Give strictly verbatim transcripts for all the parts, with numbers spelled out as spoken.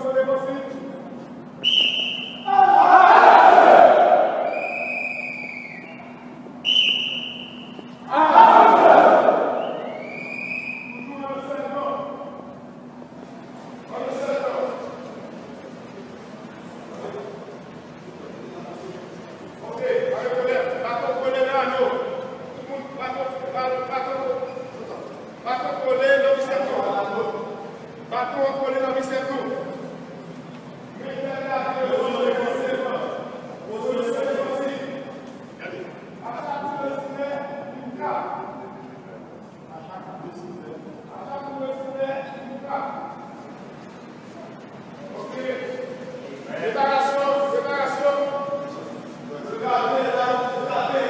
Ok, pa gen pwoblèm. Baton kole nan anyo. Tout moun, baton, baton, baton, baton kole nan bisèp nou. Baton an kole nan bisèp nou. Men fè la, pozisyon defansif. Pozisyon defansif. Gade. Atake le soulè, yon ka. Atake le soulè, yon ka. Ok. Preparasyon, preparasyon. Regade la, regade.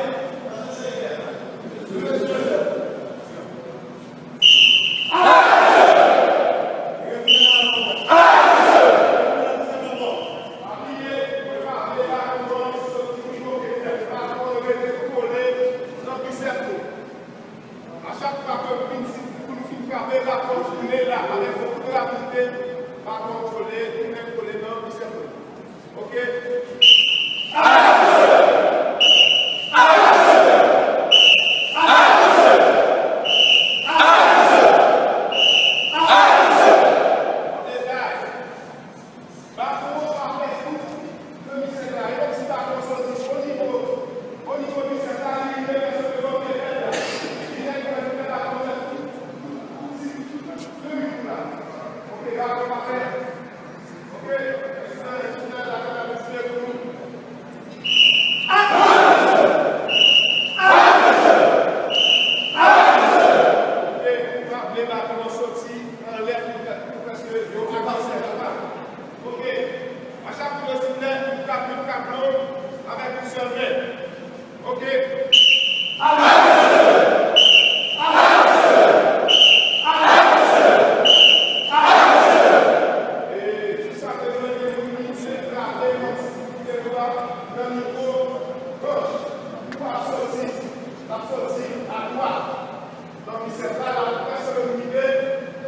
A chak fwa ke nou fin, pou nou fin frape, baton an tounen la, avèk yon kout rapidite, baton an kole, tounen kole nan bisèp nou. Ok? Baton an pa fè kou nan bisèp la. E kòmsi baton an soti o nivo, o nivo bisèp la, li rive prèske devan pye pèp la. Li rive prèske baton an fè kou, kou, kou, kou, kou, kou la. Ok, baton an pa fè. Ok, èske nou la, èske nou la, la, la, la, la, la, Ok, nou pa vle baton an soti anlè pou fè kou, paske yo avanse anba. Ok. A chak kou yo siffle, nou frape, nou frape long avèk yon sèl men. Ok. E jiskaprezan, gen moun ki frape kòmsi li te dwa nan nivo gòch. Li pa soti, l ap soti adwat. Donk, misye sa la, l ap prèske rive,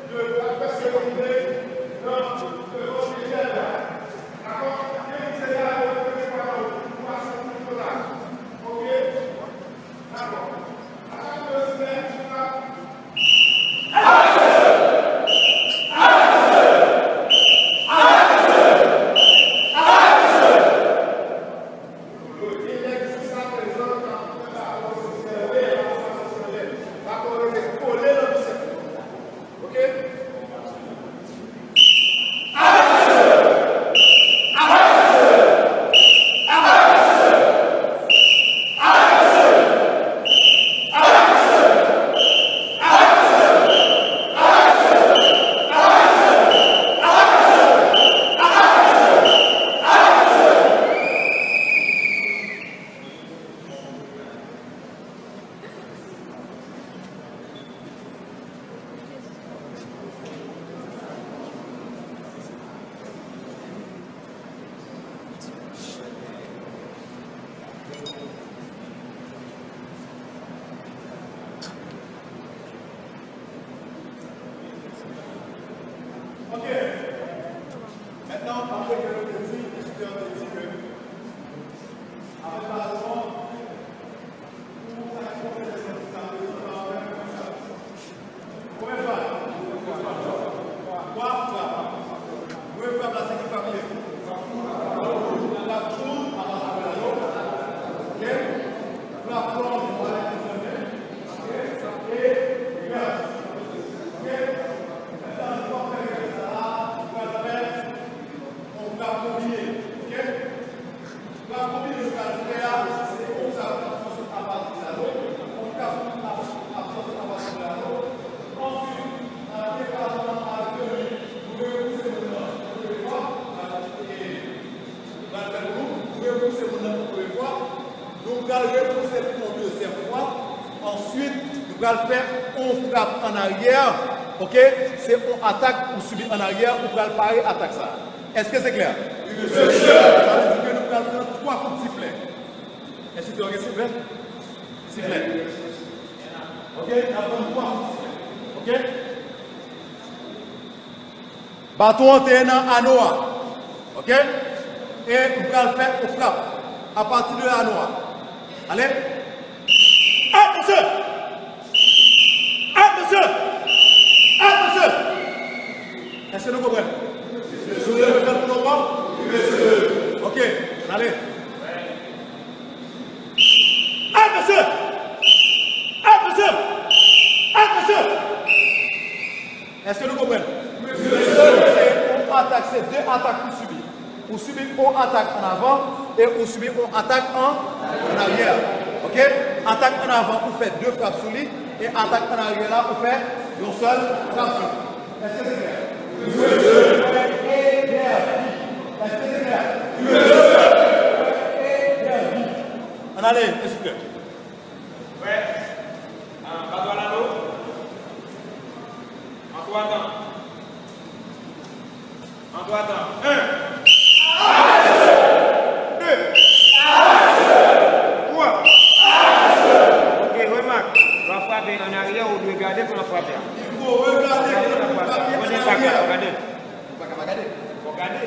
l ap prèske rive nan devan pye pèp la. Dakò? Gen misye sa, yo prepare pou aswè tout kote. Ok? Dakò. Atake le soulè, Ok. Mentnan, apre ke nou te di, enstriktè an te di ke avèk baton an, pou sa ki konsène sa, sa, sa, sa, sa, Premye frap. Twa frap. Premye frap la, se ki frap li ye? Frap kout, apa sa frap yo. Ok? Frap long, wale ki fèmen. Ok? E reverse. Ok? Mentnan, nou pral fè reverse la, nou pral fè yon frap konbine. Ok? Frap konbine nou pral fè a, se yon frap k ap soti apati lalo, yon frap k ap, ap soti apati lalo. Answit, nan deplacement à deux, nou repouse moun nan yon premye fwa, e, nou pral fè l pou nou, nou repouse moun nan yon premye fwa, nou pral repouse l pou yon dezyèm fwa, answit, nou pral fè yon frap an aryè, ok? Se yon atak ou sibi an aryè, ou pral pare atak sa. Èske se klè? Wi, mesye. Sa vle di ke nou pral pran twa kout siflè. Èske w gen siflè? Siflè. Ok, n ap pran twa kout siflè. Ok? Baton an te nan ano a. Ok? E m pral fè yon frap apati de ano a. Ale. Atansion! Atansion! Atansion! Èske nou konprann? Mesye, nou fè l pou nou ankò? Ok, n ale. Atansion! Atansion! Atansion! Èske nou konprann? Se yon atak, se de atak ou sibi. Ou sibi yon atak an avan e ou sibi yon atak an, an aryè. Ok? Atak an avan, ou fè de frap sou li, e atak an aryè la, ou fè yon sèl frap sou li. Èske se klè? Èske se klè? Ann ale, enstriktè. Prè? An, baton an ano. An twa tan. An twa tan. En. De. Twa. Ok, remak. Lè w ap frape an aryè, ou dwe gade kote w ap frape a. Gade kote w ap frape a. Gade. Ou pa ka pa gade. Fò w gade.